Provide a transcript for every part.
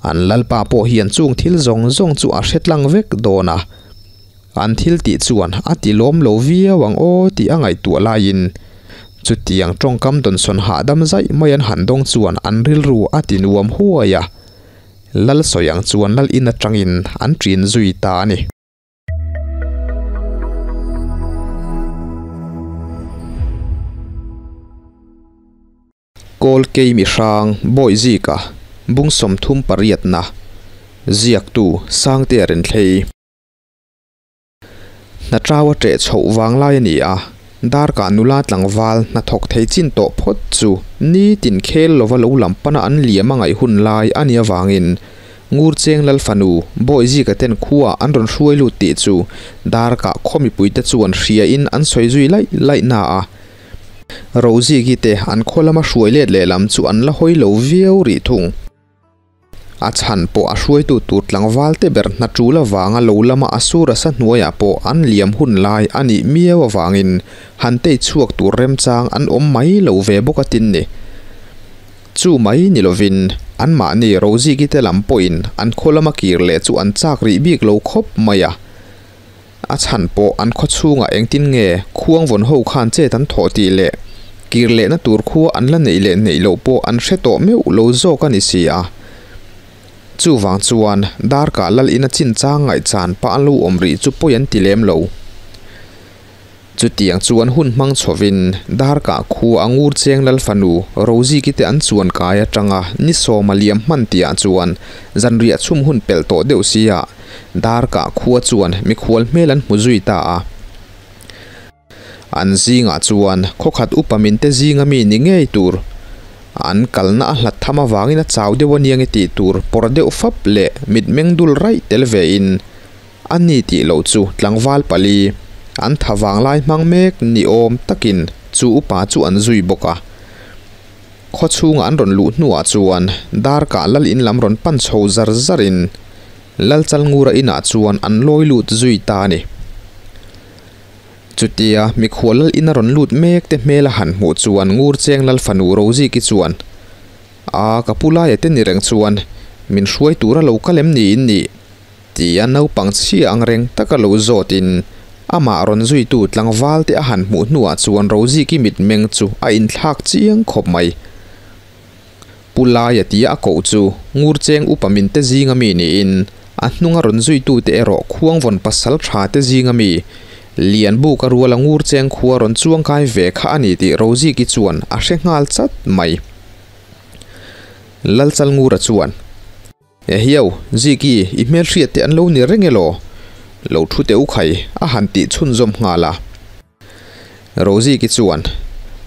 An lalpa pawh hian chung thil zawng zawng chu a hre tlang vek dawn a, an thil tih chuan a ti lawm lo viau ang aw tih a ngaihtuah laiin chutiang tawngkam dawnsawn hahdam zaih mai an han dawng chuan an rilru a ti nuam huai a, lal sawi ang chuan lal in atangin an ṭin zui ta a ni. Kawl kei mi hrang bawi zika bung 38 na ziaktu Sangtea Renthlei. Hna ṭau a ṭeh chhoh vang lai a ni a, darkah nula tlangval hnathawk thei chin tawh phawt chu nitin khel lova lo lam pana an liam a ngaih hun lai a nih avangin Ngurcheng Lal fanu bawi zika ten khua an rawn hruai lut tih chu darkah khaw mipuite chuan hriain an sawi zui laih laih na a. Roziki te an khaw lama hruai let lehlam chu an la hawi lo viau rih thung. A chhan pawh a hruaitu tur tlangval te ber hna tul avanga lo lama a sur a sa hnuaiah pawh an liam hun lai a nih miau avangin han tei chhuak tur remchang an awm mai lo ve bawk a tin ni. Chu mai ni lovin anmahni Roziki te lam pawhin an khaw lama kir leh chu an chak rih bik lo khawp mai a. A chhan pawh an khaw chhungah engtin nge khuang vawn ho khan chet an thawh tih leh kir lehna tur khua an la neih leh neih loh pawh an hre tawh meuh lo zawk a ni si a. Chuvang chuan darkah lal ina chinchang ngaihchan pah an lo awm rih chu pawi an ti lem lo. Chutiang chuan hun hmang chhovin darkah khu a ngur cheng lal fanu Roziki te an chuan kai atanga ni sawma liam hman tihah chuan zanriah chhum hun pelh tawh deuh sia darkah khua chuan mikhual hmel an hmu zui ta a. An zingah chuan khawkhat upa min te zinga mi ni ngei tur an kalna a hlat tham avangin a chau deuh aniang i tih tur pawr deuh fap leh mitmeng dul raih tel vein A ni tih loh chu tlangval pali an tha vanglai hmang mek ni awm takin chu upa chu an zui bawk a. Khaw chhunga an rawn luh hnuah chuan darkah lal in lam rawn pan chho zar zarin lal Chalngura inah chuan an lawi lut zui ta a ni. Chutia mikhual lal ina rawn lut mek te hmel a han hmuh chuan Ngur Cheng Lal fanu Roziki chuan, A, ka pu laia te ni reng chuan min hruai tura lo kal em niin nih? Tia naupang chhia ang reng taka lo zawtin amah rawn zuitu tlangval te a han hmuh hnuah chuan Roziki mitmeng chu a inthlak chiang khawp mai. Pu Laia tia a koh chu Ngurcheng upa min te zinga mi niin a hnunga rawn zuitu te erawh Khuangvawn pasal tha te zinga mi Lianbuka ruala Ngurcheng khua rawn chuangkai ve kha a ni tih Roziki chuan a hre nghal chat mai. Lalchalngura chuan. Ehiau, Ziki, i hmelhriat te an lo ni reng elaw? Lo thu teh u khai, a han tih chhunzawm nghal a. Roziki chuan,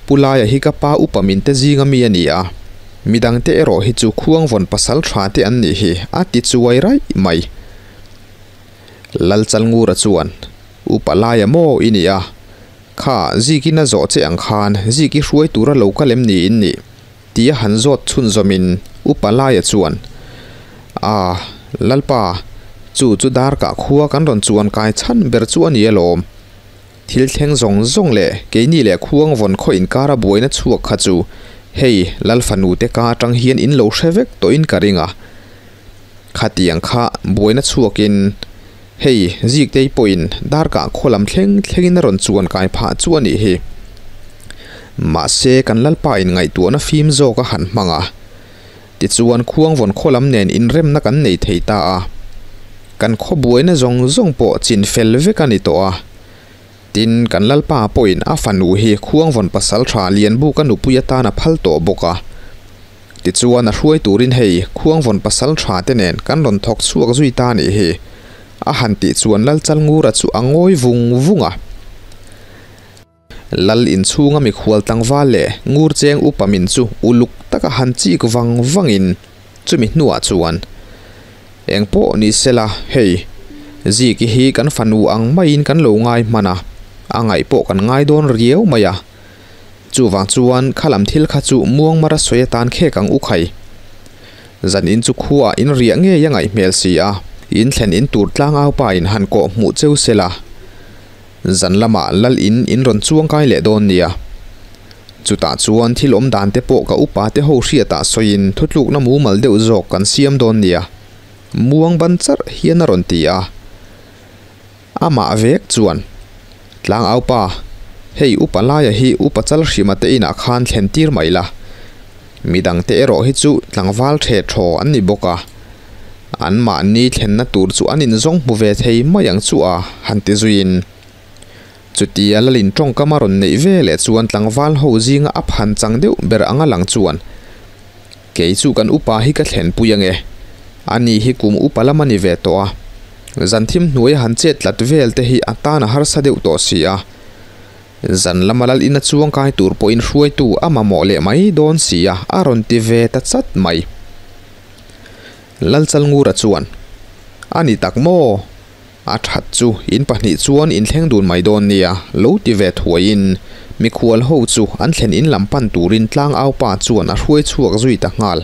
Pu Laia hi ka pa upa min te zinga mi a ni a, midang te erawh hi chu khuangvawn pasal tha te an nih hi, a ti chuai raih mai. Lalchalngura chuan, Upa Laia maw i nih a? Kha, Zikin a zawh che ang khan Ziki hruai tura lo kal em ni in nih? Tia han zawt chhunzawmin Upa Laia chuan, A, Lalpa, chu chu darkah khua kan rawn chuan kai chhan ber chu a ni alawm. Thil thleng zawng zawng leh keini leh khuang vawn khaw inkara buaina chhuak kha chu hei Lal fanu te ka atang hian in lo hre vek tawhin ka ring a. Khatiang kha buaina chhuakin hei Ziktei pawhin darkah khaw lam thleng thlengin a rawn chuan kai phah chu a nih hi. Mahse kan Lalpa in ngaihtuahna fim zawk a han hmang a. Tichuan khuangvawn khaw lam nen inremna kan nei thei ta a. Kan khaw buaina zawng zawng pawh chin fel vek a ni tawh a. Tin, kan Lalpa pawhin a fanu hi khuangvawn pasal tha Lianbuka nupui atan a phal tawh bawk a. Tichuan a hruai turin hei khuangvawn pasal tha te nen kan rawn thawk chhuak zui ta nih hi. A han tih chuan Lalchalngura chu a ngawi vung vung a. Lal inchhunga mikhual tlangval leh Ngurcheng upa min chu uluk taka han chik vang vangin chumi hnuah chuan eng pawh ni sela hei Ziki hi kan fanu ang maiin kan lo ngai hman a, a ngaih pawh kan ngai dawn riau mai a. Chuvang chuan khalam thil kha chu muangmara sawi atan khek ang u khai. Zan in chu khuaah in riah ngei a ngaih hmel si a, in thlen in tur tlangau pa in han kawh hmuh cheu sela. Zan lamah lal in in rawn chuang kai leh dawn nia. Chutah chuan thil awm dan te pawh ka upa te ho hriatah sawiin thutlukna mumal deuh zawk kan siam dawn nia. Muang ban charh hian a rawn ti a. Amah vek chuan, Tlangaupa, hei upa laia hi upa chal hrima te inah khan thlen tir mai la. Midangte erawh hi chu tlangval the thaw an ni bawk a. Anmahni thlenna tur chu an inzawng hmu ve thei mai ang chu a, han ti zuiin. Chutia Lalin tawngkam a rawn neih ve leh chuan tlangval ho zinga a phan chang deuh ber anga lang chuan, Kei chu kan upa hi ka thlenpui ange. Ani hi kum upa lam a ni ve tawh a. Zan thim hnuaia han chet tlat vel te hi a tan a harsa deuh tawh si a. Zan lama Lal ina chuang kai tur pawhin hruaitu a mamawh leh mai dawn si a, a rawn ti ve ta chat mai. Lalchalngura chuan, A ni tak maw? A that chu in pahnih chuan in thleng dun mai dawn nia, lo ti ve thuaiin mikhual ho chu an thlen in lam pan turin tlangau pa chuan a hruai chhuak zui ta nghal.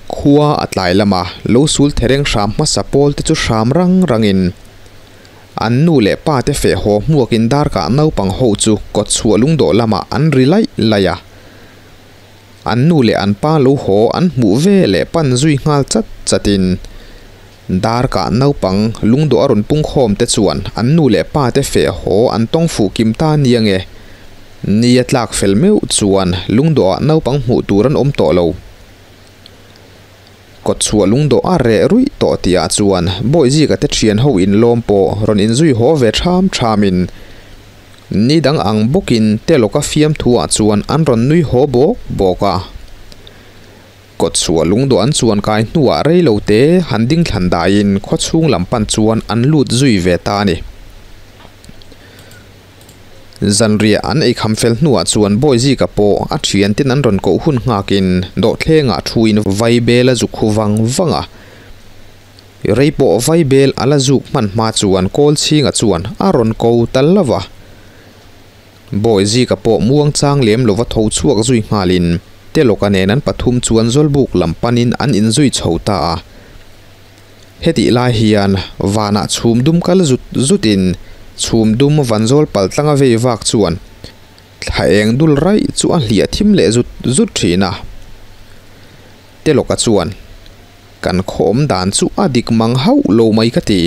Khua a tlai lama lo sul thereng hram hmasa pawl te chu hram rang rangin an nu leh pa te feh haw hmuakin darkah naupang ho chu kawt chhuah lungdawh lamah an ri laih laih a. An nu leh an pa lo haw an hmuh ve leh pan zui nghal chat chatin darkah naupang lungdawh a rawn pung khawm te chuan an nu leh pa te feh haw an tawng fuh kim ta nia nge. Ni a tlak fel meuh chuan lungdawhah naupang hmuh tur an awm tawh lo. Kawtchhuah lungdawh a reh ruih tawh tihah chuan Bawihzika te thian ho inlawm pawh rawn inzui haw ve tham thamin Ni dang ang bawkin Telawka fiamthuah chuan an rawn nui haw bawk bawk a. Kawtchhuah lungdawh an chuan kai hnuah rei lo te han ding thlan daiin khawchhung lam pan chuan an lut zui ve ta a ni. Zanriah an eikham fel hnuah chuan Bawizika pawh a thianten an rawn koh hun nghakin dawhthlengah thuin vaibel a zuk hu vang vang a. Rei pawh vaibel a la zuk hman hma chuan kawl chhinga chuan a rawn ko tal lo va. Bawi zika pawh muang chang lem lova tho chhuak zui nghalin Telawka nen an pathum chuan Zawlbuk lam panin an inzui chho ta a. Hetih lai hian vanah chhum dum kal zut zutin chhum dum vanzawl pal tlanga vei vak chuan thla eng dul raih chu a hliah thim leh zut zut thin a. Telawka chuan. Kan khawm dan chu a dik mang hauh lo mai ka ti.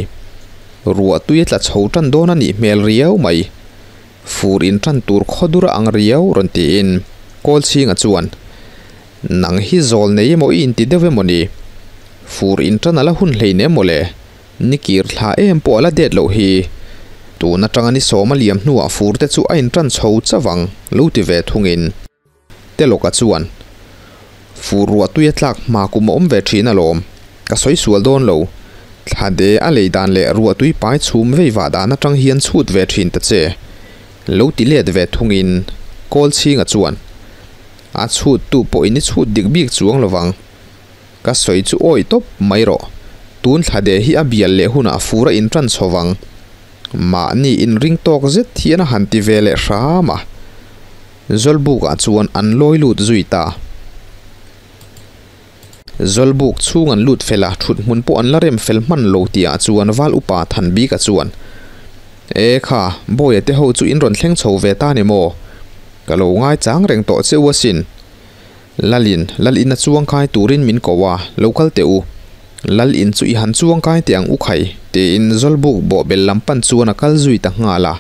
Ruah tui a tla chho tan dawn a nih hmel riau mai. Fur in tan tur khaw dur a ang riau rawn tiin Kawlchhinga chuan, Nang hi zawl nei emaw i inti deuh emaw ni? Fur in tan a la hun hlein em maw le? Ni kir thla em pawh a la det loh hi. Tun atanga ni sawm a liam hnuah fur te chu a in tan chho chauh ang, lo ti ve thungin. Telawka chuan, Fur ruah tui a tlak hma kum a awm ve thin alawm, ka sawi sual dawn lo. Thla de a lei dan leh ruah tui pai chhum vei vah dan atang hian chhut ve thin ta che. Lo ti let ve thungin Kawlchhinga chuan, A chhut tu pawhin i chhut dik bik chuang lovang. Ka sawi chu awi tawp mai rawh. Tun thla de hi a bial leh hunah fur a intan chho vang. Mahni inring tawk zet hian a han ti ve leh hram a. Zawlbukah chuan an lawi lut zui ta. Zawlbuk chhung an lut fel a, thut hmun pawh an la rem fel hman lo tihah chuan Val Upa Thanbika chuan, E kha, Bawia te ho chu in rawn thleng chho ve ta ni maw? Ka lo ngaichang reng tawh che u asin. Lalin, Lal in a chuang kai turin min ko a, lo kal teh u. Lal in chu i han chuang kai teh ang u khai, tiin Zawlbuk bawhbel lam pan chuan a kal zui ta nghal a.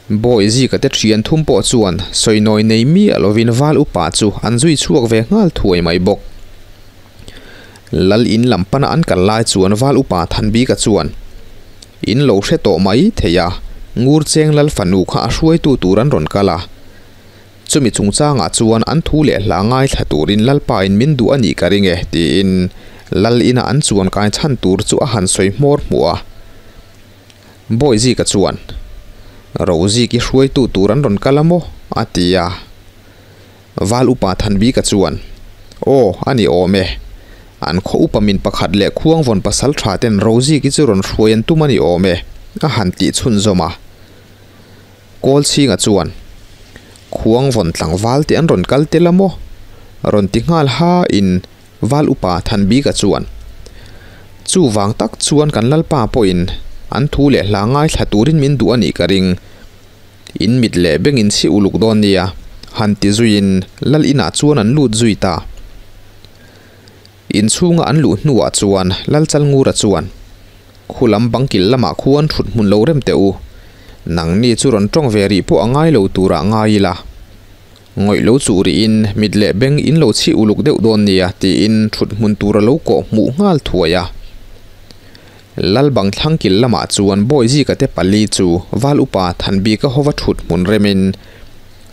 Bawi zika te thian thum pawh chuan sawinawi nei miah lovin val upa chu an zui chhuak ve nghal thuai mai bawk. Lal in lam pana an kal lai chuan val upa Thanbika chuan, In lo hre tawh mai thei a, Ngur Cheng Lal fanu kha a hruaitu tur an rawn kal a. Chumi chungchangah chuan an thu leh hla ngaithla turin Lalpa in min duh a nih ka ring e, tiin Lal ina an chuan kai chhan tur chu a han sawi hmawr hmuh a. Bawihzika chuan, Rozik i hruaitu tur an rawn kal a maw? a ti a. Val upa Thanbika chuan, Aw, a ni awm e. An khaw upa min pakhat leh khuangvawn pasal tha ten Rozik i chu rawn hruai an tum a ni awm e, a han tih chhunzawm a. Kawlchhinga chuan, Khuangvawn tlangval te an rawn kal tel a maw? rawn ti nghal ha in Val upa Thanbika chuan, Chuvang tak chuan kan Lalpa pawhin an thu leh hla ngaithla turin min duh a nih ka ring. In mit leh beng in chhi uluk dawn nia, han ti zuiin lal inah chuan an lut zui ta. Inchhunga an luh hnuah chuan Lalchalngura chuan, Khu lam bangkil lamah khuan thut hmun lo rem teh u. Nangni chu rawn tawng ve rih pawh a ngai lo turah ngai ila. Ngawih lo chuh rihin mit leh beng in lo chhi uluk deuh dawn nia tiin thut hmun tur a lo kawh hmuh nghal thuai a. Lal bang thlangkil lamah chuan Bawizika te pali chu Val Upa Thanbika hova thut hmun remin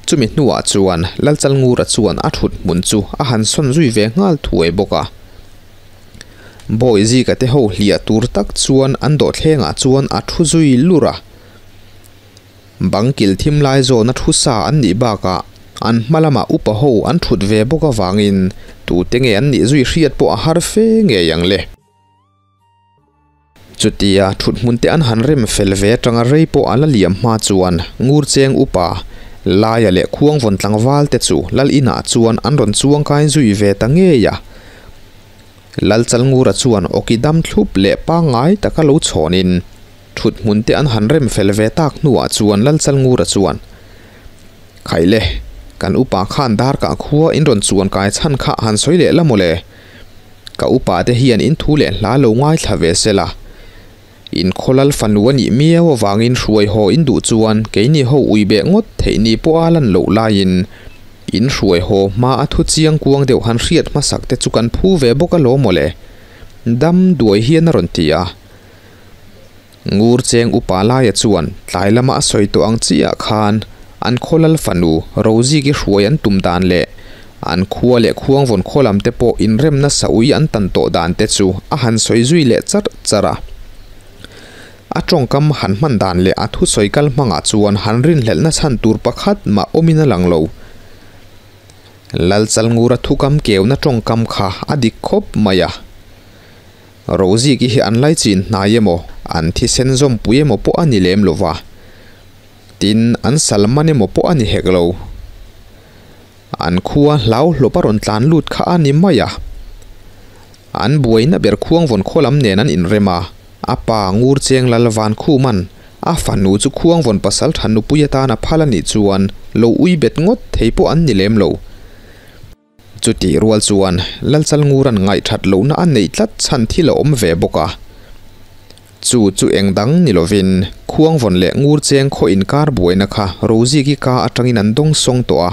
Chumi hnuah chuan Lalchalngura chuan a thut hmun chu a han sawn zui ve nghal thuai bawk a. Bawihzika te ho hliah tur tak chuan an dawhthlengah chuan a thu zui lur a. Bang kil thim lai zawna thu sa an nih bakah an hma lamah upa ho an thut ve bawk avangin tute nge an nih zui hriat pawh a har fe ngei ang le. Chutia thuthmun te an han rem fel ve atanga rei pawh a la liam hma chuan ngur cheng upa Laia leh Khuangvawn tlangval te chu Lal inah chuan an rawn chuang kai zui ve ta ngei a. Lal Chalngura chuan awki dam thlup leh pangngai taka lo chhawnin thuthmun te an han rem fel ve tak hnuah chuan Lal Chalngura chuan, Khaile, kan upa khan darkah khua in rawn chuan kai chhan kha han sawi leh la mawle. Ka upa te hian in thu leh hla lo ngaithla ve se la. In khawlal fanu a nih miau avangin hruai haw in duh chuan keini ho ui beh ngawt theih ni pawh a lan loh laiin in hruai haw hma a thu chiang kuang deuh han hriat hmasak te chu kan phu ve bawk alawm mawle. Dam duai hian a rawn ti a. Ngur cheng upa laia chuan tlai lama a sawi tawh ang chiah khan an khawlal fanu Roziki hruai an tum dan leh an khua leh khuangvawn khaw lam te pawh inremna saui an tan tawh dan te chu a han sawi zui leh char char a. A tawngkam han hman dan leh a thusawi kal hmangah chuan han rinhlelhna chhan tur pakhat mah awmin a lang lo. Lalchalngura thukam keuna tawngkam kha a dik khawp mai a. Roziki hi an laichin hnai emaw, an thisen zawmpui emaw pawh a ni lem lo va, tin, an salman emaw pawh a ni hek lo. An khua hlau hlawp a rawn tlan lut kha a ni mai a. An buaina ber Khuangvawn khaw lam nen an inrem a, a pa Ngur Cheng Lal Van Khuman a fanu chu Khuangvawn pasal tha nupui atan a phal a nih chuan lo ui bet ngawt thei pawh an ni lem lo. Chutih rual chuan Lalchalngura'n ngaihthat lohna a neih tlat chhan thil a awm ve bawk a. Chu chu eng dang ni lovin Khuangvawn leh Ngurcheng khaw inkar buaina kha Roziki ka atangin an dawng sawng tawh a.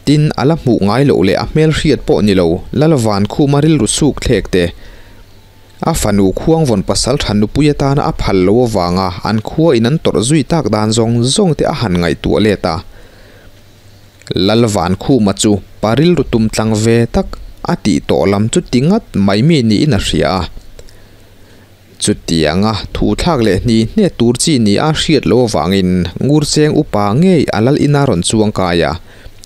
Tin, a la hmuh ngai loh leh a hmel hriat pawh ni lo Lalvankhuma rilru suk thlek te, a fanu Khuangvawn pasal tha nupui atana a phal lo avanga an khua in an tawrh zui tak dan zawng zawng te a han ngaihtuah let a. Lalvankhuma chu pa rilru tum tlang ve tak a tih tawh lam chu ti ngat mai mi niin a hria a. Chutianga thu thlak leh hni hne tur chi ni a hriat loh avangin Ngurcheng upa ngei a lal ina rawn chuang kai a,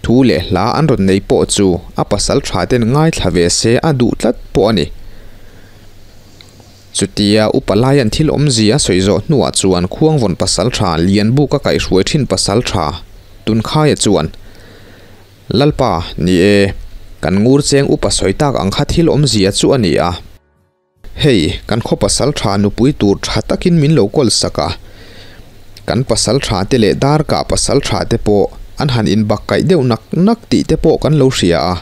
thu leh hla an rawn nei pawh chu a pasal tha ten ngaithla ve se a duh tlat pawh a ni. Chutia upa laian thil awmzia a sawi zawh hnuah chuan Khuangvawn pasaltha Lianbuka kaihhruai thin pasaltha Tunkhaia chuan, Lalpa, ni e, kan ngur cheng upa sawi tak ang kha thil awmzia chu a ni a. Hei, kan khaw pasaltha nupui tur tha takin min lo kawl sak a. Kan pasaltha te leh darkah pasaltha te pawh an han inbak kaih deuh nak nak tih te pawh kan lo hria a.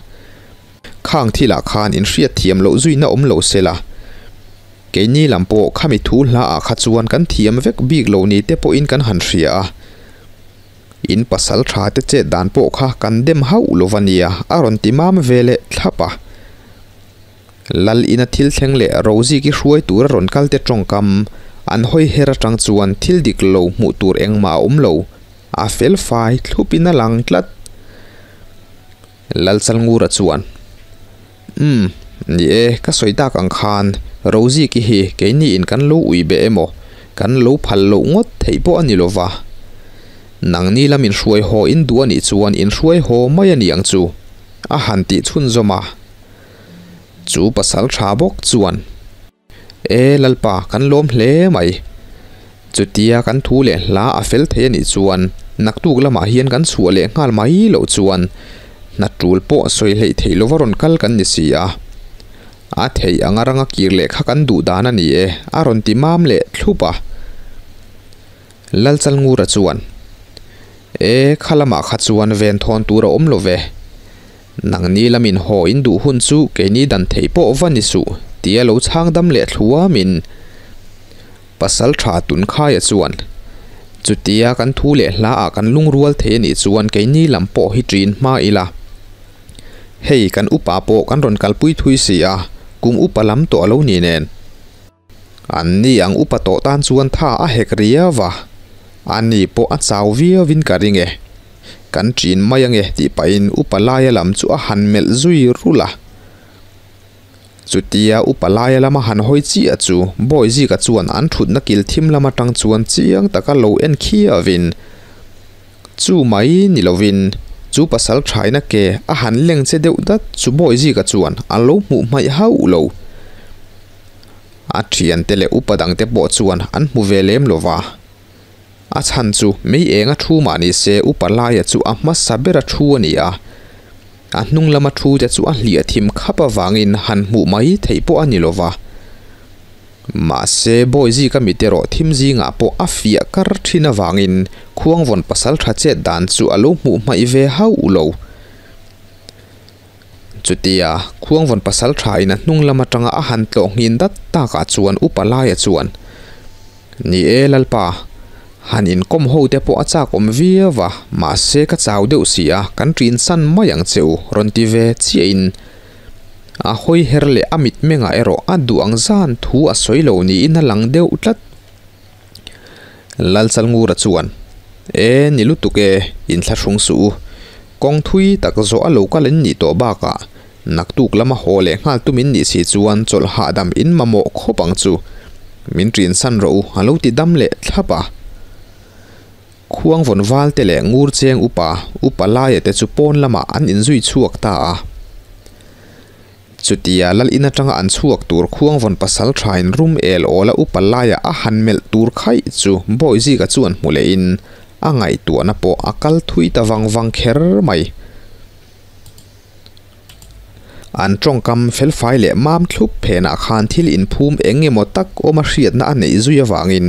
Khang thilah khan inhriat thiam loh zuina awm lo se la, keini lam pawh khami thu hla ah kha chuan kan thiam vek bik lo ni te pawhin kan han hria a. In pasal tha te chet dan pawh kha kan dem hauh lo va nia a rawn ti mam ve leh thlap a. Lal ina thil thleng leh Roziki hruai tur a rawn kal te tawngkam an hawi her atang chuan thil dik lo hmuh tur engmah a awm lo, a fel fai thlupin a lang tlat. Lalchalngura chuan, Umm, ni e, ka sawi tak ang khan Roziki hi keini in kan lo ui be emaw, kan lo phal loh ngawt theih pawh a ni lova. Nangni lam inhruai haw in duh a nih chuan inhruai haw mai a ni ang chu, a han tih chhunzawm a. Chu pasal tha bawk chuan. E Lalpa, kan lawm hle mai. Chutia kan thu leh hla a fel thei a nih chuan naktuk lamah hian kan chhuah leh nghal mai loh chuan hna tul pawh sawi hleih theih lova rawn kal kan ni si a. A theih anga ranga kir leh kha kan duh dan a ni e, a rawn ti mam leh thlup a. Lalchalngura chuan. E, khalamah kha chuan ven thawn tur a awm lo ve. Nangni lamin haw in duh hun chu keini dan theih pawh va ni suh, tia lo chhang dam leh thluamin Pasalṭha Tunkhaia chuan, Chutia kan thu leh hlaah kan lungrual thei a nih chuan keini lam pawh hi ṭin hma ila. Hei kan upa pawh kan rawn kalpui thui si a, kum upa lam tawh a lo ni nen. An ni ang upa tawh tan chuan tha a hek riau va, a ni pawh a chau viauin ka ring e. Kan ṭin mai ange tih pahin upa laia lam chu a han melh zui rulh a. Chutia upa laia lama han hawi chiah chu Bawizika chuan an ṭhutna kil thim lam aṭang chuan chiang taka lo en khiauin chu mai ni lovin chu pasal ṭhaina ke a han leng che deuh dat chu Bawizika chuan a lo hmuh hmaih hauh lo. A thiante leh upa dangte pawh chuan an hmu ve lem lo va. A chhan chu mei enga thu mah ni se upa laia chu a hmasa bera thu a ni a. A hnung lama thu te chu a hliah thim khap avangin han hmuh mai theih pawh a ni lo va. Mahse Bawizika mit erawh thim zingah pawh a fiah kar thin avangin Khuangvawn pasal tha chet dan chu a lo hmuh hmaih ve hauh lo. Chutia Khuangvawn pasal thain a hnung lam atanga a han tlawh nghin dat takah chuan Upa Laia chuan, Ni e Lalpa, han inkawm ho te pawh a chak awm viau va, mahse ka chau deuh si a, kan ṭin san mai ang che u, rawn ti ve chiahin a hawi her leh a mitmengah erawh a duh ang zan thu a sawi lo niin a lang deuh tlat. Lalchalngura chuan, E, ni lutuk e, inthlahrung suh u. Kawng thui tak zawh a lo kal in nih tawh bakah naktuk lama haw leh nghal tum in nih si chuan chawlh hahdam in mamawh khawp ang chu. Min ṭin san rawh u, a lo ti dam leh thlap a. Khuang vawn val te leh ngur cheng upa, upa laia te chu pawn lamah an inzui chhuak ta a. Chutia lal in atanga an chhuak tur Khuangvawn pasal thain rum el awla upa laia a han melh tur khaih chu Bawizika chuan hmu lehin a ngaihtuahna pawh a kal thui ta vang vang kher mai. An tawngkam felfai leh mam thlup phenah khan thil inphum eng emaw tak awma hriatna a neih zui avangin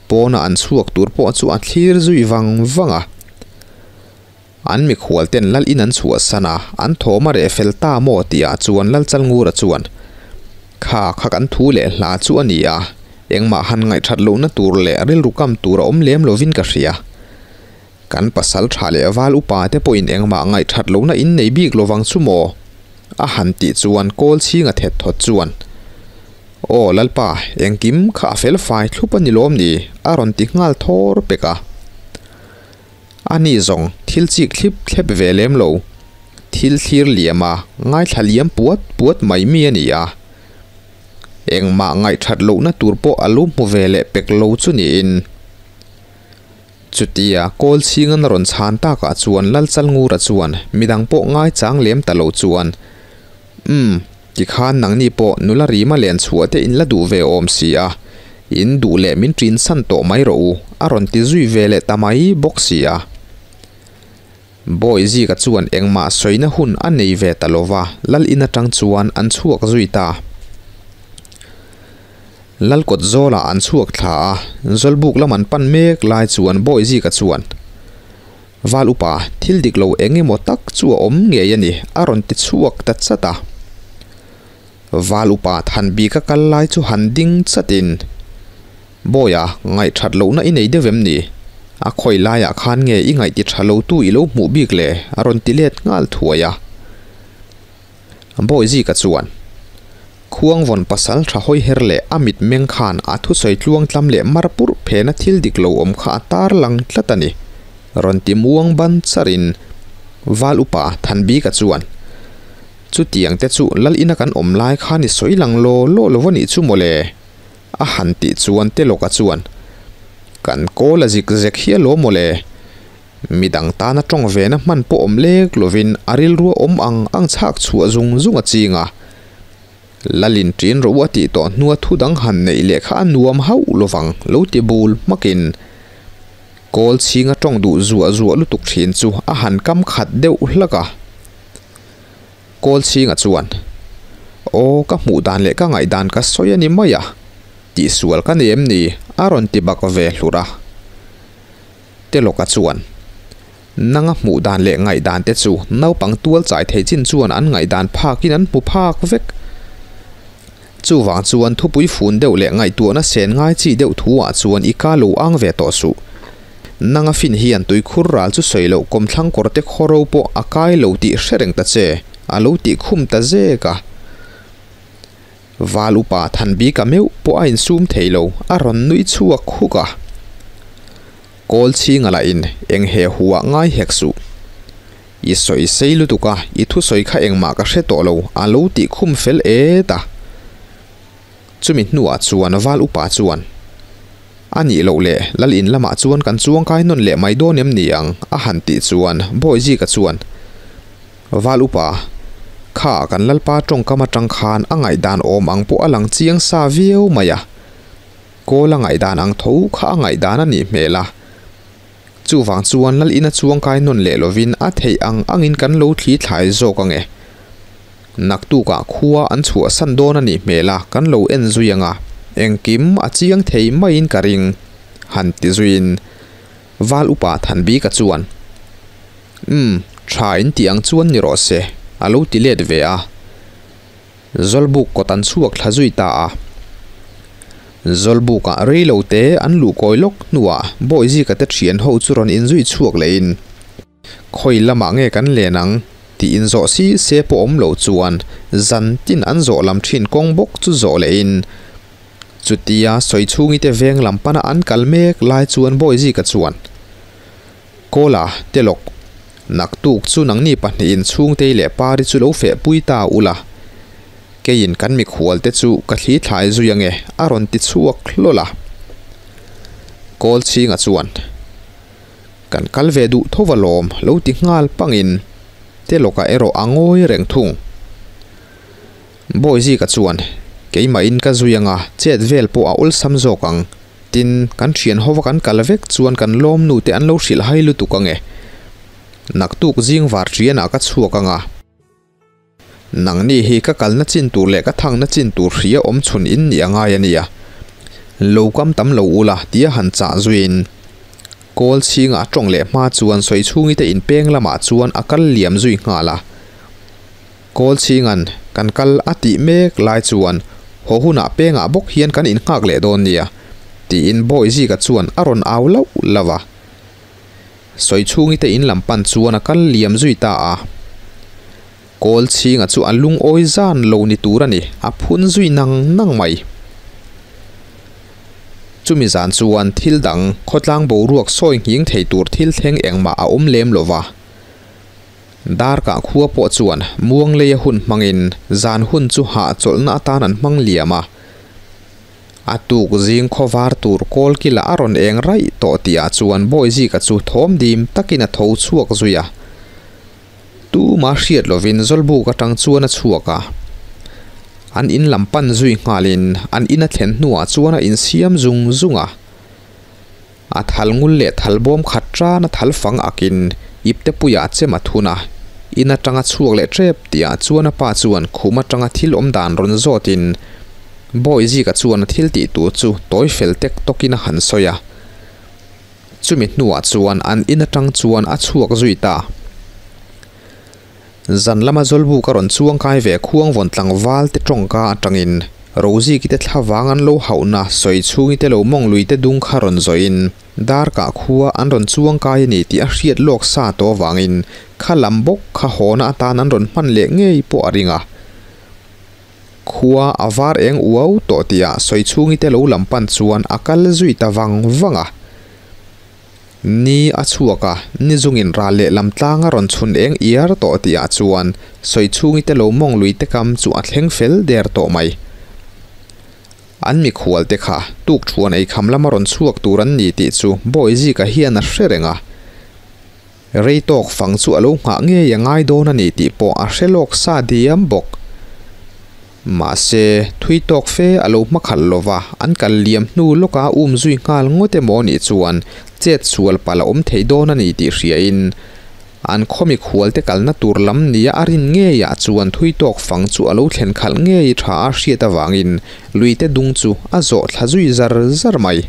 pawna an chhuak tur pawh chu a thlir zui vang vang a. An mikhual ten lal in an chhuahsan a, an thawm a reh fel ta maw tih ah chuan Lalchalngura chuan, Kha kha kan thu leh hla chu a ni a, engmah han ngaihthat lohna tur leh rilru kam tur a awm lem lovin ka hria. Kan pasal tha leh val upa te pawhin engmah ngaihthat lohna in nei bik lovang chu maw? A han tih chuan kawl chhinga thet thawt chuan, Aw Lalpa, engkim kha a fel fai thlup a ni lawm ni? A rawn ti nghal thawr pek a. A ni zawng, thil chik thlip thlep ve lem lo. Thil thlir liam a, ngaithla liam puat puat mai mi a ni a. Engmah ngaihthat lohna tur pawh a lo hmu ve leh pek lo chu niin. Chutia kawl chhingan a rawn chhan takah chuan Lalchalngura chuan midang pawh ngaichang lem ta lo chuan, Umm, tikhan nangni pawh nula rima len chhuah te in la duh ve awm si a, in duh leh min ṭin san tawh mai rawh u, a rawn ti zui ve leh ta mai bawk si a. Bawihzika chuan engmah sawina hun a nei ve ta lo va, Lal in aṭang chuan an chhuak zui ta. Lal kawt zawlah an chhuak thla a, Zawlbuk lam an pan mek lai chuan Bawihzika chuan, Val upa, thil dik lo eng emaw tak chu a awm ngei a ni, a rawn ti chhuak ta chat a. Val upa than bik a kal lai chu han ding chatin, Bawia, ngaihthat lohna i nei deuh em ni? A khawi laiah khan nge i ngaih ti tha lo tu i lo hmuh bik le? a rawn ti let nghal thuai a. Bawizika chuan, Khuangvawn pasal tha hawi her leh a mit meng khan a thusawi tluang tlam leh mar purh phena thil dik lo awm kha a tar lang tlat a ni, rawn ti muang ban charin Val upa Thanbika chuan, Chutiang te chu lal ina kan awm lai khan i sawi lang law law lo a nih chu mawle, a han tih chuan Telawka chuan, Kan kawl a zik zek hial aw mawle, Midang tana tawng vena hman pawh awm lek lovin a rilru a awm ang ang chhak chhuah zung zung a ching a. Lalin ṭin rawh u a tih tawh hnua thu dang han neih leh kha a nuam hauh lovang lo ti bul hmakin kawl chhinga tawng duh zuah zuah lutuk ṭhin chu a han kam khat deuh hlak a. Kawl chhinga chuan, Aw, ka hmuh dan leh ka ngaihdan ka sawi a ni mai a, tihsual ka nei em ni? a rawn ti bak ve hlur a. Te lawka chuan. Nanga hmuh dan leh ngaihdan te chu naupang tual chai thei chin chuan an ngaihdan phakin an hmu phak vek. Chuvang chuan thupui fun deuh leh ngaihtuahna sen ngai chi deuh thu ah chuan i ka lo ang ve tawh suh. Nanga fin hian tuikhur ral chu sawi loh kawmthlang kawr te khawro pawh a kai lo tih hre reng ta che, a lo tih khum ta zek a. Val upa Thanbika meuh pawh a insum thei lo, a rawn nui chhuak huk a. Kawl chhinga lah in eng he hu ah ngai hek suh. I sawi sei lutuk a, i thusawi kha engmah ka hre tawh lo, a lo tih khum fel et a. Chumi hnuah chuan Val upa chuan, A nih loh le, Lal in lamah chuan kan chuangkai nawn leh mai dawn em ni ang? a han tih chuan Bawihzika chuan, Val upa, kha kan Lalpa tawngkam atang khan a ngaihdan awm ang pawh a lang chiang sa viau mai a. Kawl a ngaihdan ang tho kha a ngaihdan a nih hmel a. Chuvang chuan Lal ina chuangkai nawn leh lovin a theih ang angin kan lo thli thlai zawk ang e. Naktukah khua an chhuahsan dawn a nih hmel a, kan lo en zui ang a, engkim a chiang thei maiin ka ring, han ti zuiin Val upa Thanbika chuan, Umm, tha in tih ang chuan ni rawh se, a lo ti let ve a. Zawlbuk kawt an chhuak thla zui ta a. Zawlbukah rei lo te an luh kawi lawk hnuah Bawihzika te thian ho chu rawn inzui chhuak lehin, Khawi lamah nge kan len ang? tih inzawh si se pawh awm lo chuan zan tin an zawh lam thin kawng bawk chu zawh lehin chutia sawi chhungi te veng lam pana an kal mek lai chuan Bawihzika chuan, Kawla, Telawk, naktuk chu nangni pahnihin chhungtei leh pari chu lo feh pui ta ula, keiin kan mikhual te chu ka thli thlai zui ange, a rawn ti chhuak hlawl a. Kawlchhinga chuan, Kan kal ve duh tho alawm, lo ti nghal pangin Telawka erawh a ngawi reng thung. Bawizika chuan, Keimahin ka zui anga, chet vel pawh a awlsam zawk ang. Tin, kan thian hova kan kal vek chuan kan lawm nu te an lo hrilh hai lutuk ang e. Naktuk zing var thianah ka chhuak ang a. Nangni hi ka kalna chin tur leh ka thangna chin tur hria awm chhun in nih a ngai a nia. Lo kam tam lo ula tia han chah zuiin kawl chhingah a tawng leh hma chuan sawi chhungi te inpeng lamah chuan a kal liam zui nghal a. Kawl chhinga'n kan kal a tih mek lai chuan haw hunah pengah bawk hian kan innghak leh dawn nia, tiin Bawihzika chuan a rawn au lauh lauh a. Sawichhungi te in lam pan chuan a kal liam zui ta a. Kawl chhinga chu a lungawi zan lo ni tur a ni, a phun zui nang nang mai. Chumi zan chuan thil dang khawtlang boruak sawi nghing thei tur thil thleng engmah a awm lem lo va. Darkah khua pawh chuan muang leia hun hmangin zan hun chu hahchawlhna atan an hmang liam a. A tuk zing khawvar tur kawl kila a rawn eng raih tawh tihah chuan Bawihzika chu thawm dim takin a tho chhuak zui a. Tuma hriat lovin Zawlbuk atang chuan a chhuak a. An in lam pan zui nghalin an in a thlen hnuah chuan a insiam zung zung a. A thal ngul leh thal bawm khat tan a thal fang akin ipte puiah chem a thun a, in atanga chhuak leh tep tihah chuan a pa chuan khum atanga thil awm dan rawn zawtin Bawihzika chuan a thil tih tur chu tawi fel tek tawkin a han sawi a. Chumi hnuah chuan an in atang chuan a chhuak zui ta. Zan lama Zawlbuk a rawn chuang kai ve khuang vawn tlangval te tawngka atangin Roziki te thlavang an lo hauhna sawi chhungi te lo mawng lui te dung kha rawn zawhin darkah khua an rawn chuang kai a ni tih a hriat lawk sa tawh avangin kha lam bawk kha hawna atan an rawn hman leh ngei pawh a ring a. Khua a var eng uau tawh tihah sawi chhungi te lo lam pan chuan a kal zui ta vang vang a. Ni a chhuak a, ni zungin ral leh lam tlang a rawn chhun eng iar tawh tihah chuan Sawichhungi te lo mawng lui te kam chu a thleng fel der tawh mai. An mikhual te kha tuk thuan ei kham lama rawn chhuak tur an ni tih chu Bawihzika hian a hre reng a. Rei tawk fang chu a lo nghah ngei a ngai dawn a ni tih pawh a hre lawk sa diam bawk. Mahse, thui tawk fe a lo hmakhalh lova, an kal liam hnu lawka um zui nghal ngawt emaw nih chuan chet sual palh a awm thei dawn a ni tih hriain an khawmi khualte kalna tur lam nia a rin ngeiah chuan thui tawk fang chu a lo thlen khalh ngei tha a hriat avangin luite dung chu a zawh thla zui zar zar mai.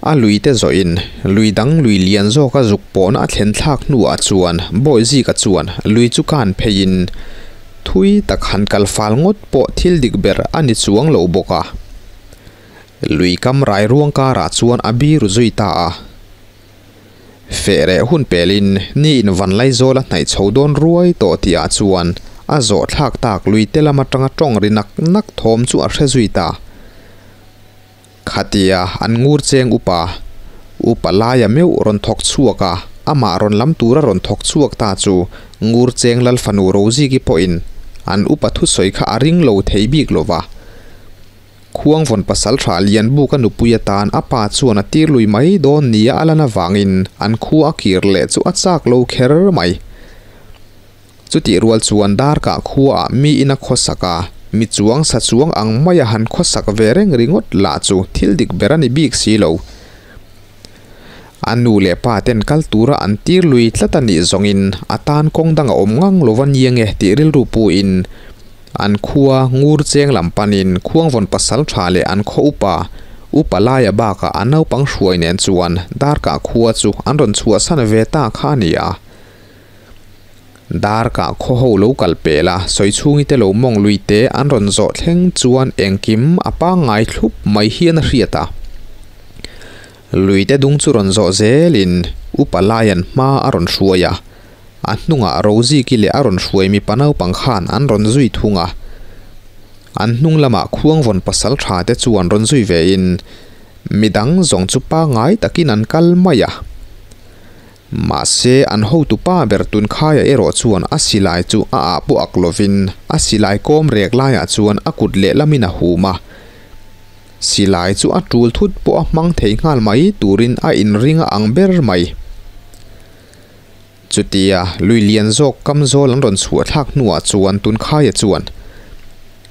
A lui te zawhin lui dang lui lian zawka zuk pawhna a thlen thlak hnuah chuan Bawihzika chuan lui chu kan pheiin thui tak han kal fal ngawt pawh thil dik ber a ni chuang lo bawk a. Lui kam rai ruang karah chuan a biru zui ta a. Feh reh hun pelin ni in van Laizawl a hnaih chho dawn ruai tawh tihah chuan a zawh thlak tak lui te lam atanga tawng ri nak nak thawm chu a hre zui ta. Khatia an ngur cheng upa, upa laia meuh rawn thawk chhuak a, amah rawn lam tura rawn thawk chhuak ta chu ngur cheng lal fanu Roziki pawhin an upa thusawi kha a ring lo thei bik lo va. Khuangvawn pasalṭha Lianbuka nupui atan a pa chuan a tir lui mai dawn nia a lan avangin an khua a kir leh chu a chak lo kher mai. Chutih rual chuan darkah khuaah mi in a khawsak a, mi chuang sa chuang ang maia han khawsak ve reng ringawt lah chu thil dik ber a ni bik si lo. A nu leh pa ten kal tura an tir lui tlat a nih zawngin a tan kawng dang a awm ngang lo va nia nge tih rilru puin an khua ngur cheng lam panin Khuangvawn pasal tha leh an khaw upa, upa laia bakah a naupang hruai nen chuan darkah khua chu an rawn chhuahsan ve ta kha a ni a. Darkah khaw ho lo kal pel a, sawi chhungi te lo mawng lui te an rawn zawh thleng chuan engkim a pangngai thlup mai hian a hriat a. Lui te dung chu rawn zawh zelin Upa Laian hma a rawn hruai a, a hnungah Roziki leh a rawn hruai mipa naupang khan an rawn zui thung a. An hnung lamah Khuangvawn pasal tha te chuan rawn zui vein midang zawng chu pangngai takin an kal mai a. Mahse, an hotu pa ber Tunkhaia erawh chuan a silai chu a ah pawh ak lovin a silai kawm rek laiah chuan a kut lehlamin a hum a. Silai chu a tul thut pawh a hmang thei nghal mai turin a inring a ang ber mai. Chutia lui lian zawk kamzawl an rawn chhuah thlak hnuah chuan Tunkhaia chuan,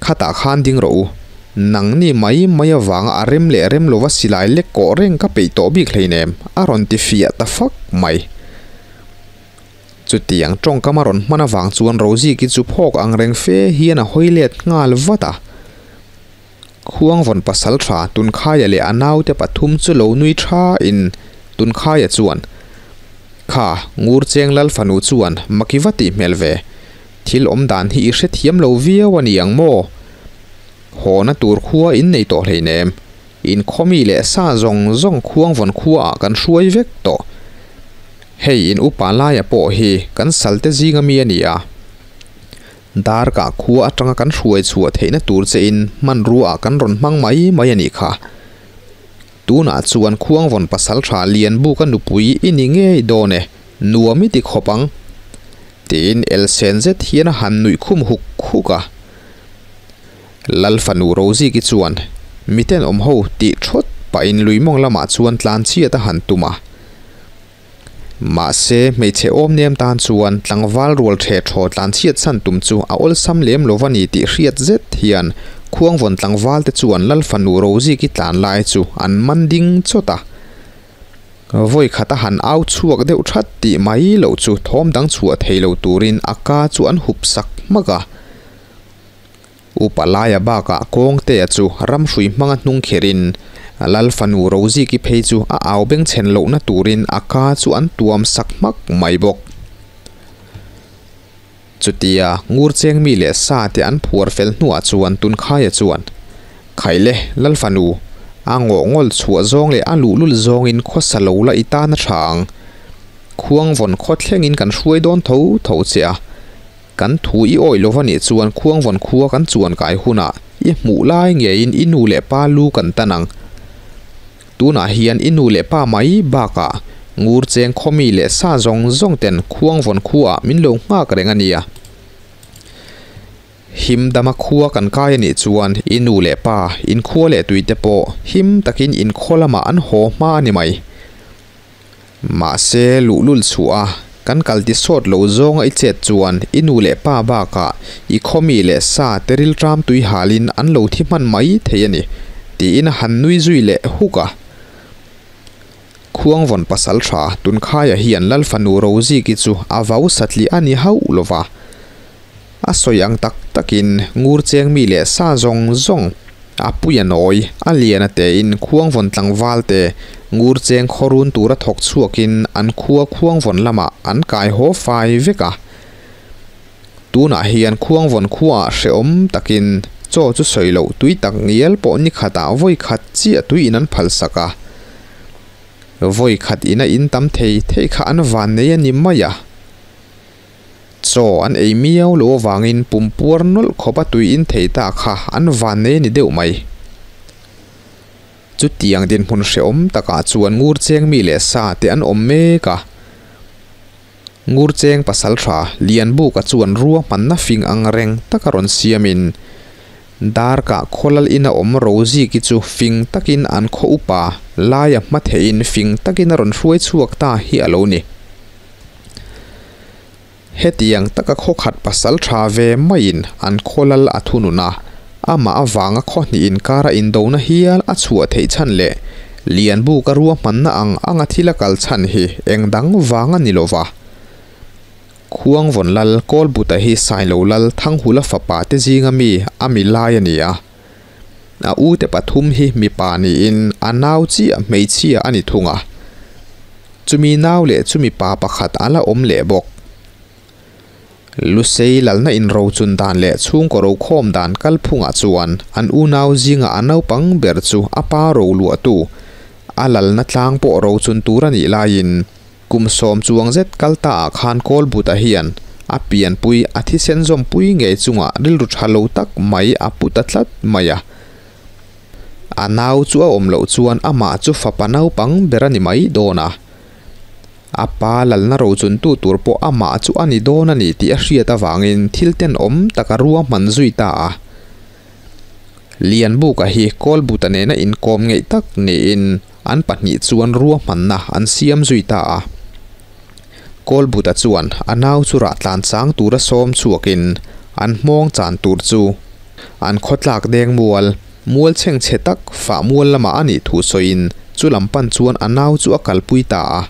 Khatah khan ding rawh u, nangni mai mai avanga a rem leh rem lova silai lek kawh reng ka peih tawh bik hleinem, a rawn ti fiah ta fak mai. Chutiang tawngkam a rawn hman avang chuan Roziki chu phawk ang reng fe hian a hawi let nghal vat a. Khuangvawn pasal tha Tunkhaia leh a naute pathum chu lo nui tha in Tunkhaia chuan, Kha, Ngurcheng Lal fanu chuan maki va tih hmel ve. Thil awm dan hi i hrethiam lo viau a ni ang maw? Hawna tur khua in nei tawh hleinem. In khawmi leh sa zawng zawng Khuangvawn khuaah kan hruai vek tawh. Hei in upa laia pawh hi kan salte zinga mi a ni a. Darkah khua atanga kan hruai chhuah theihna tur che in hmanrua ah kan rawn hmang mai mai a nih kha. Tunah chuan Khuangvawn pasal tha Lianbuka nupui i ni ngei dawn e, nuam i ti khawp ang. Tiin elsen zet hian a han nuih khum huk huk a. Lal fanu Roziki chuan miten awm ho tih thawt pahin luimawng lamah chuan tlan chhiat a han tum a. Mahse, hmeichhe awm nem tan chuan tlangval rual ṭhe ṭhaw tlan chhiat chhan tum chu a awlsam lem lo va ni tih hriat zet hian Khuangvawn tlangval te chuan Lal fanu Roziki tlan lai chu an man ding chawt a. Vawi khat a han au chhuak deuh ṭhat tih mai loh chu thawm dang chhuah thei lo turin a ka chu an hup sak hmak a. Upa laia bakah Kawngtea chu ramhrui hmanga hnung kherin Lal fanu Roziki phei chu a au bengchhen lohna turin a ka chu an tuam sak hmak mai bawk. Chutia Ngurcheng mi leh sa te an phuar fel hnuah chuan Tunkhaia chuan, Khaile, Lal fanu, a ngawh ngawl chhuah zawng leh a luhlul zawngin khawsa lo la i tan a tha ang. Khuangvawn khaw thlengin kan hruai dawn tho tho che a. Kan thu i awih lo va nih chuan Khuangvawn khua kan chuan kai hunah i hmuh lai ngeiin i nu leh pa lu kan tan ang. Tunah hian i nu leh pa mai bakah ngur cheng khawmi leh sa zawng zawng ten Khuangvawn khuaah min lo nghak reng a nia. Him dama khua kan kai a nih chuan i nu leh pa, in khua leh tuite pawh him takin in khaw lamah an haw hma a ni mai. Mahse, luhlul chhuah a, kan kal ti sawt lo zawnga i chet chuan i nu leh pa bakah i khawmi leh sa te rilṭam tui halin an lo thi hman mai thei a ni, tiin a han nui zui leh huk a. Khuangvawn pasal tha Tunkhaia hian Lal fanu Roziki chu a vau satliah a ni hauh lo va. A sawi ang tak takin ngur cheng mi leh sa zawng zawng. A pui a nawi, a lian a tein khuangvawn tlangval te ngur cheng khaw run tura thawk chhuakin an khua khuangvawn lamah an kai haw fai vek a. Tunah hian khuangvawn khuaah hrehawm takin chaw chu sawi loh tui tak ngial pawh ni khatah vawi khat chiah tui in an phalsak a. Vawi khat ina in tam thei thei kha an van nei a ni mai a. Chaw an ei miau lo avangin pum puar nawlh khawp a tui in thei ta kha an van nei a ni deuh mai. Chutiang dinhmun hrehawm takah chuan ngur cheng mi leh sa te an awm mek a. Ngur cheng pasal tha Lianbuka chuan ruahmanna fing ang reng taka rawn siamin Darkah khawlal ina awm Roziki chu fing takin an khaw upa laia hma theihin fing takin a rawn hruai chhuak ta hi a lo ni. Hetiang taka khaw khat pasal tha ve maiin an khawlal a thunun a, amah avanga khaw hnih inkara indona hial a chhuah theih chhan leh Lianbuka ruahmanna ang anga thil a kal chhan hi eng dang vang a ni lova. Khuangvawn lal Kawlbuta hi Sailo lal Thanghula fapa te zinga mi a mi lai a ni a. A ute pathum hi mipa niin a nau chiah hmeichhia a ni thung a. Chumi nau leh chumi pa pakhat a la awm leh bawk. Lusei lalna inrochun dan leh chhungkaw rokhawm dan kalphungah chuan an unau zinga a naupang ber chu a pa roluahtu a lalna tlang pawh rochun tur a nih laiin Kum sawm chuang zet kal ta ah khan Kawlbuta hian a pianpui a thisen zawmpui ngei chungah rilru tha lo tak mai a pu ta tlat mai a. A nau chu a awm loh chuan amah chu fapa naupang ber a ni mai dawn a. A pa lalna rochuntu tur pawh amah chu a ni dawn a ni tih a hriat avangin thil tenawm tak a ruahman zui ta a. Lianbuka hi Kawlbuta nena inkawm ngeih tak niin An pahnih chuan ruahmanna an siam zui ta a. Kawlbuta chuan a nau chu rah tlan chang tura sawm chhuakin an hmawng chan tur chu an khawtlak deng mual, mual chheng chhe tak fah mual lamah a nih thu sawiin chu lam pan chuan a nau chu a kalpui ta a.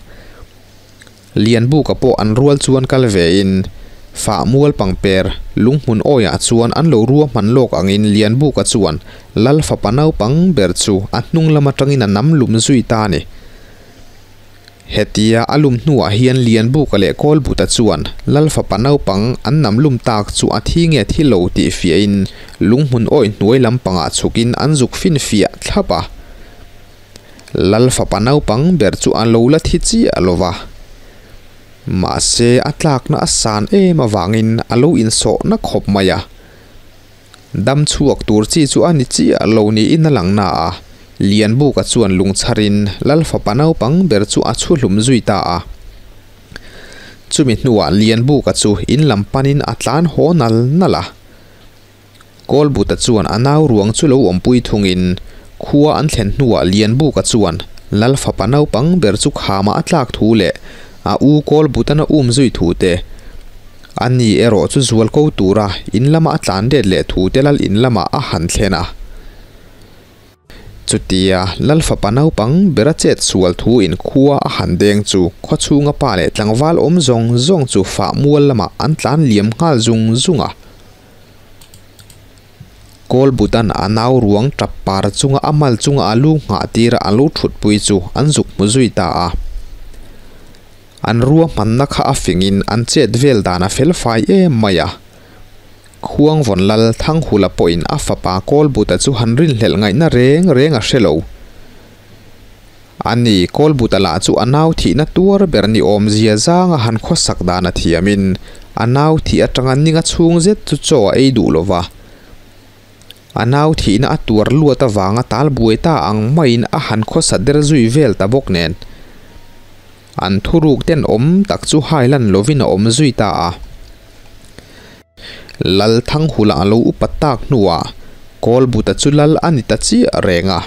Lianbuka pawh an rual chuan kal vein, Fah mual pangper lunghmun awiah chuan an lo ruahman lawk angin Lianbuka chuan Lal fapa naupang ber chu a hnung lam atangin a nam lum zui ta a ni. Hetia a lum hnuah hian Lianbuka leh Kawlbuta chuan Lal fapa naupang an nam lum tak chu a thi nge thi lo tih fiahin lunghmun awi hnuai lampangah chhukin an zuk finfiah thlap a. Lal fapa naupang ber chu a lo la thi chiah lo va. Mahse a tlakna a san em avangin a lo insawhna khawp mai a. Dam chhuak tur chi chu a ni chiah lo niin a lang na a, Lianbuka chuan lungchharin Lal fapa naupang ber chu a chhu hlum zui ta a. Chumi hnuah Lianbuka chu in lam panin a tlan haw nal nal a. Kawlbuta chuan a nau ruang chu lo awmpui thungin khua an thlen hnuah Lianbuka chuan Lal fapa naupang ber chu khama a tlak thu leh a u Kawlbutana um zui thu te, a ni erawh chu zual ko tura in lama a tlan let leh thu te Lal in lamah a han thlen a. Chutia Lal fapa naupang bera chet sual thu in khua a han deng chu khaw chhunga pa leh tlangval awm zawng zawng chu fah mual lamah an tlan liam nghal zung zung a. Kawlbutan a nau ruang tap par chunga a mal chunga a lu nghah tira a lu thutpui chu an zuk hmu zui ta a. An ruahmanna kha a fingin an chet vel dan a fel fai em mai a. Khuangvawn lal Thanghula pawhin a fapa Kawlbuta chu han rinhlelh ngaihna reng reng a hre lo. A ni, Kawlbuta lah chu a nau thihna tuar ber ni awmzia zanga han khawsak dan a thiamin a nau thih atanga ninga chhung zet chu chaw a ei duh lo va. A nau thihna a tuar luat avanga tal buai ta ang maiin a han khawsa der zui vel ta bawk nen. An thuruk tenawm tak chu hailan lovin a awm zui ta a. Lal Thanghula a lo upat tak hnuah Kawlbuta chu lal a ni ta chiah reng a.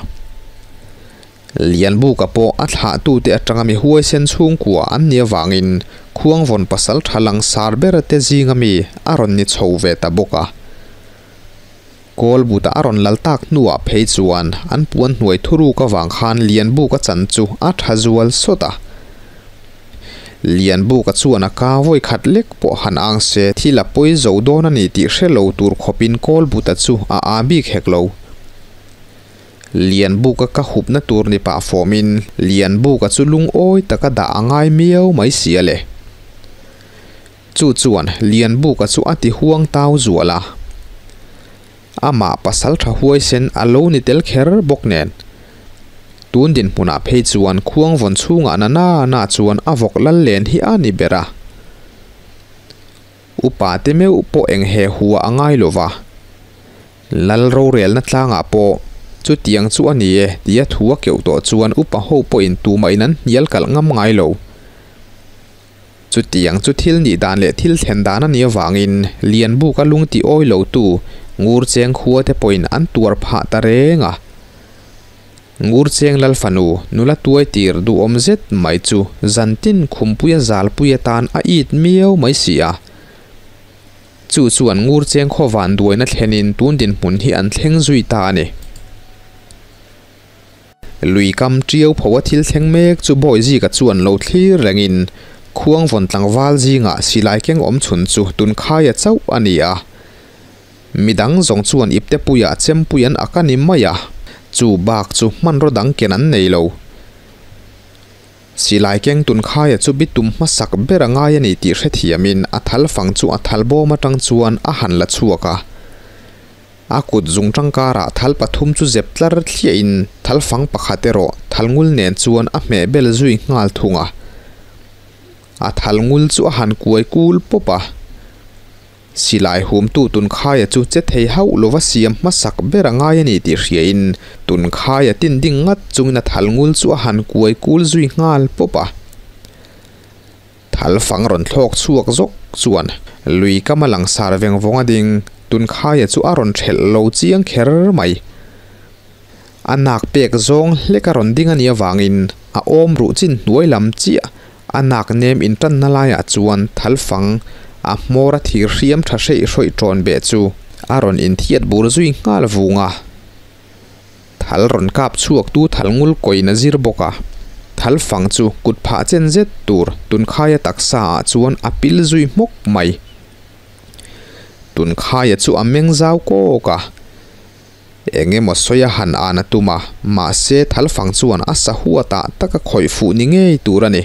Lianbuka pawh a thlahtute atanga mi huaisen chhungkua an nih avangin Khuangvawn pasal tha langsar ber te zinga mi a rawn ni chho ve ta bawk a. Kawlbuta a rawn lal tak hnuah phei chuan an puan hnuai thuruk avang khan Lianbuka chan chu a tha zual sawt a. Lianbuka chuan a ka vawi khat lek pawh han ang se thil a pawi zo dawn a ni tih hre lo tur khawpin Kawlbuta chu a aa bik hek lo. Lianbuka ka hupna tur ni pah fawmin Lianbuka chu lungawi taka dah a ngai miau mai si a le. Chu chuan Lianbuka chu a ti huang tau zual a. Amah pasal tha huaisen a lo ni tel kher bawk nen. Tun dinhmunah phei chuan khuang vawn chhungah na na na chuan a vawk lal len hi a ni ber a. Upa te meuh pawh eng he hua a ngai lo va. Lal rorelna tlangah pawh chutiang chu a ni e tia thu a keuh tawh chuan upa ho pawhin tumahin an hnial kalh ngam ngai lo. Chutiang chu thil nih dan leh thil thlen dan a nih avangin Lianbuka lung ti awi lotu Ngurcheng khua te pawhin an tuar phah ta reng a. Ngurcheng lal fanu nula tuai tir duhawm zet mai chu zantin khumpuia zalpui atan a it miau mai si a. Chu chuan Ngurcheng khaw van duaina thlenin tun dinhmun hi an thleng zui ta a ni. Lui kam ṭiau pho a thil thleng mek chu Bawizika chuan lo thlir rengin khuang vawn tlangval zingah silai keng awm chhun chu tunkhaia chauh a ni a. Midang zawng chuan iptepuiah chempui an ak a ni mai a, chu bak chu hmanraw dang ken an nei lo. Silai keng tunkhaia chu bitum hmasak ber a ngai a ni tih hrethiamin a thal fang chu a thal bawm atang chuan a han la chhuak a. A kut zung tangkarah thal pathum chu zep tlar thliahin thal fang pakhat erawh thal ngul nen chuan a hmeh bel zui nghal thung a. A thal ngul chu a han kuai kul pawp a. Silai humtu Tunkhaia chu che thei hauh lova siam hmasak ber a ngai a ni tih hriain Tunkhaia tin ding ngat chungin a thal ngul chu a han kuai kul zui nghal pawp a. Thal fang rawn thlawk chhuak zawk chuan lui kama langsar veng vawng a ding Tunkhaia chu a rawn thelh lo chiang kher mai. A nak pek zawng hlek a rawn ding a nih avangin a awm ruh chin hnuai lam chiah a nak nem intanna laiah chuan thal fang a hmawr a thir hriam tha hreih hrawih tawn beh chu a rawn inthiat bur zui nghal vung a. Thal rawn kap chhuak tu thal ngul kawiin a zir bawk a, thal fang chu kut phah chen zet tur tunkhaia taksa ah chuan a pil zui hmawk mai. Tunkhaia chu a meng zau kawk a. Eng emaw sawi a han an a tum a, mahse thal fang chuan a sahua tah tak a khawih fuh ni ngei tur a ni.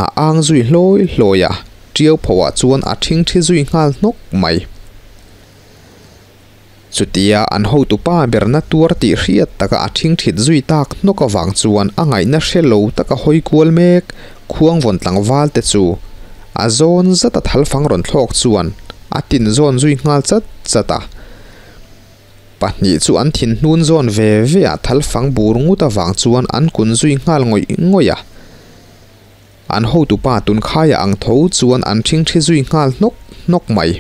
A ang zui hlawi hlawi a, ṭiau pho ah chuan a ṭhingṭhi zui nghal hnawk mai. Chutia an hotupa berna tuar tih hriat taka a ṭhingṭhit zui tak hnawk avang chuan a ngaihna hre lo taka hawi kual mek khuang vawn tlangval te chu a zawn zat a thalfang rawn thlawk chuan a tin zawn zui nghal chat chat a. Pahnih chu an thin hnun zawn ve ve a thalfang bur ngut avang chuan an kun zui nghal ngawih ngawih a. An hotupa tunkhaia ang tho chuan an ṭhingṭhi zui nghal hnawk hnawk mai.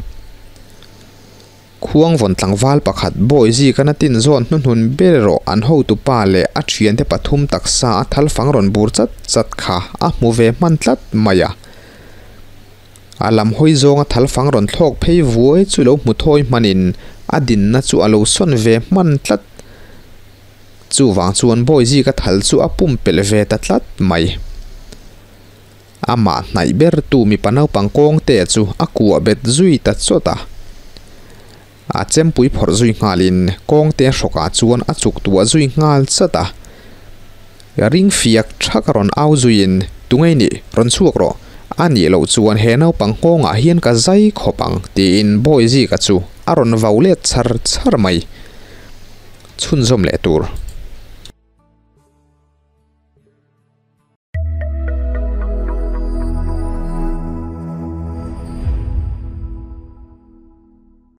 Khuang vawn tlangval pakhat bawi zikana tin zawn hnuhnun ber erawh an hotupa leh a thiante pathum taksa a thal fang rawn bur chat chat kha a hmu ve hman tlat mai a. A lam hawi zawnga thal fang rawn thlawk phei vuai chu lo hmu thawi hmanin a dinna chu a lo sawn ve hman tlat. Chuvang chuan bawi zika thal chu a pumpelh ve ta tlat mai. Amah hnaih bertu mipa naupang kawngte chu a kuah bet zui ta chawt a. A chempui phawrh zui nghalin kawngte hrawkah chuan a chuk tuah zui nghal chat a. Ring fiak thak a rawn au zuiin, Tungei nih, rawn chhuak rawh. A nih loh chuan he naupang nghawngah hian ka zai khawp ang, tiin Bawizika chu a rawn vau let char char mai. Chhunzawm leh tur.